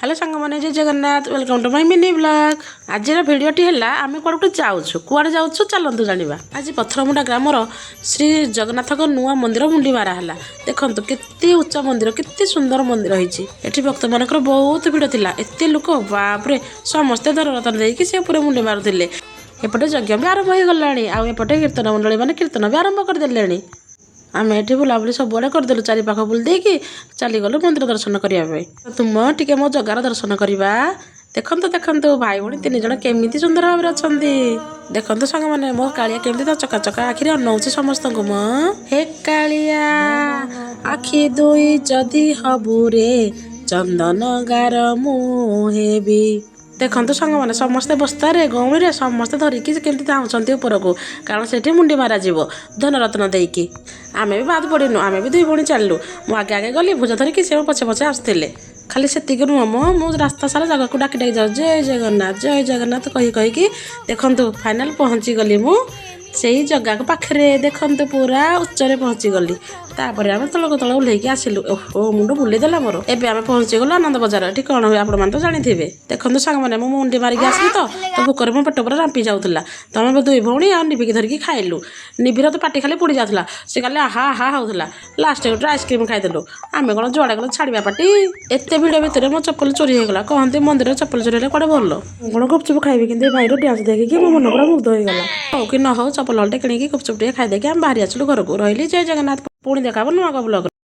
Hello ସାଙ୍ଗମାନେ, ଜୟ Jagannath. Welcome to my mini vlog. ଆଜିର ଭିଡ଼ିଓଟି ହେଲା, ଆମେ କୁଆଡ଼େ ଗୋଟେ ଯାଉଛୁ। କୁଆଡ଼େ ଯାଉଛୁ, ଚାଲନ୍ତୁ ଜାଣିବା। ଆଜି ପଥରମୁଣ୍ଡା ଗ୍ରାମର ଶ୍ରୀ ଜଗନ୍ନାଥଙ୍କ ନୂଆ ମନ୍ଦିର ମୁଣ୍ଡି ମାରା ହେଲା। ଦେଖନ୍ତୁ, କେତେ ଉଚ୍ଚ ମନ୍ଦିର, କେତେ ସୁନ୍ଦର ମନ୍ଦିର ହେଇଛି। ଏଠି ଭକ୍ତମାନଙ୍କର ବହୁତ ଭିଡ଼ ଥିଲା। ଏତେ ଲୋକ, ବାପରେ! ସମସ୍ତେ ଧନରତ୍ନ ଦେଇକି ସେ ଉପରେ ମୁଣ୍ଡି ମାରୁଥିଲେ। ଏପଟେ ଯଜ୍ଞ ବି ଆରମ୍ଭ ହେଇଗଲାଣି ଆଉ ଏପଟେ କୀର୍ତ୍ତନ ମଣ୍ଡଳୀ ମାନେ କୀର୍ତ୍ତନ ବି ଆରମ୍ଭ କରିଦେଲେଣି। ଆମେ ଏଠି ବୁଲାବୁଲି ସବୁଆଡ଼େ କରିଦେଲୁ। ଚାରିପାଖ ବୁଲି ଦେଇକି ଚାଲିଗଲୁ ମନ୍ଦିର ଦର୍ଶନ କରିବା ପାଇଁ। ତୁମ ଟିକେ ମୋ ଜଗାର ଦର୍ଶନ କରିବା। ଦେଖନ୍ତୁ ଦେଖନ୍ତୁ, ଭାଇ ଭଉଣୀ ତିନି ଜଣ କେମିତି ସୁନ୍ଦର ଭାବରେ ଅଛନ୍ତି। ଦେଖନ୍ତୁ ସାଙ୍ଗମାନେ, ମୋ କାଳିଆ କେମିତି ତା ଚକା ଚକା ଆଖିରେ ଅନଉଛି ସମସ୍ତଙ୍କୁ। ମ ହେ କାଳିଆ, ଆଖି ଦୁଇ ଯଦି ହବୁରେ, ଚନ୍ଦନ ଗାର ମୁଁ ହେବି। ଦେଖନ୍ତୁ ସାଙ୍ଗମାନେ, ସମସ୍ତେ ବସ୍ତାରେ, ଗଉଣୀରେ ସମସ୍ତେ ଧରିକି କେମିତି ଧାଉଁଛନ୍ତି ଉପରକୁ, କାରଣ ସେଠି ମୁଣ୍ଡି ମାରାଯିବ ଧନରତ୍ନ ଦେଇକି। ଆମେ ବି ବାଦ ପଡ଼ିନୁ। ଆମେ ବି ଦୁଇ ଭଉଣୀ ଚାଲିଲୁ। ମୁଁ ଆଗେ ଆଗେ ଗଲି ଭୁଜ ଧରିକି, ସେ ମୋ ପଛେ ପଛେ ଆସୁଥିଲେ। ଖାଲି ସେତିକି ନୁହଁ ମୁଁ ରାସ୍ତା ସାରା ଜାଗାକୁ ଡାକି ଡାକି ଯାଉଛି, ଜୟ ଜଗନ୍ନାଥ, ଜୟ ଜଗନ୍ନାଥ କହି କହିକି। ଦେଖନ୍ତୁ, ଫାଇନାଲ ପହଞ୍ଚିଗଲି ମୁଁ ସେଇ ଜାଗାକୁ ପାଖରେ। ଦେଖନ୍ତୁ, ପୁରା ଉଚ୍ଚରେ ପହଞ୍ଚିଗଲି। ତାପରେ ଆମେ ତଳକୁ ତଳ ଓହ୍ଲେଇକି ଆସିଲୁ। ଓହୋ, ମୁଣ୍ଡ ବୁଲେଇ ଦେଲା ମୋର। ଏବେ ଆମେ ପହଞ୍ଚିଗଲୁ ଆନନ୍ଦ ବଜାର। ଏଠି କ'ଣ ହୁଏ, ଆପଣମାନେ ତ ଜାଣିଥିବେ। ଦେଖନ୍ତୁ ସାଙ୍ଗମାନେ, ମୁଁ ମୁଣ୍ଡି ମାରିକି ଆସିଲି ତ ଭୋକରେ ମୋ ପେଟ ପୁରା ରାମ୍ପି ଯାଉଥିଲା। ତ ଆମେ ଦୁଇ ଭଉଣୀ ଆଉ ନିଭିକି ଧରିକି ଖାଇଲୁ। ନିଭିର ତ ପାଟି ଖାଲି ପୋଡ଼ି ଯାଉଥିଲା। ସେ ଖାଲି ଆହା ଆହା ହଉଥିଲା। ଲାଷ୍ଟ ଗୋଟେ ଆଇସ୍କ୍ରିମ୍ ଖାଇଦେଲୁ। ଆମେ କ'ଣ ଯୁଆଡ଼େ ଗଲେ ଛାଡ଼ିବା ପାଟି। ଏତେ ଭିଡ଼ ଭିତରେ ମୋ ଚପଲ ଚୋରି ହେଇଗଲା। କହନ୍ତି, ମନ୍ଦିରରେ ଚପଲ ଚୋରି ହେଲେ କୁଆଡ଼େ ଭଲ। ମୁଁ କ'ଣ ଗୁପଚୁପ ଖାଇବି, କିନ୍ତୁ ଏ ଭାଇର ଡ୍ୟାନ୍ସ ଦେଖିକି ମୋ ମନ ପୁରା ମୁଗ୍ଧ ହେଇଗଲା। ହଉ କି ନ ହଉ, ଚପଲ ହଳଟେ କିଣିକି ଗୁପଚୁପ ଟିକେ ଖାଇଦେଇକି ଆମେ ବାହାରି ଆସିଲୁ ଘରକୁ। ରହିଲି, ଜୟ ଜଗନ୍ନାଥ। ପୁଣି ଦେଖା ହବ ନୂଆ ବ୍ଲଗ।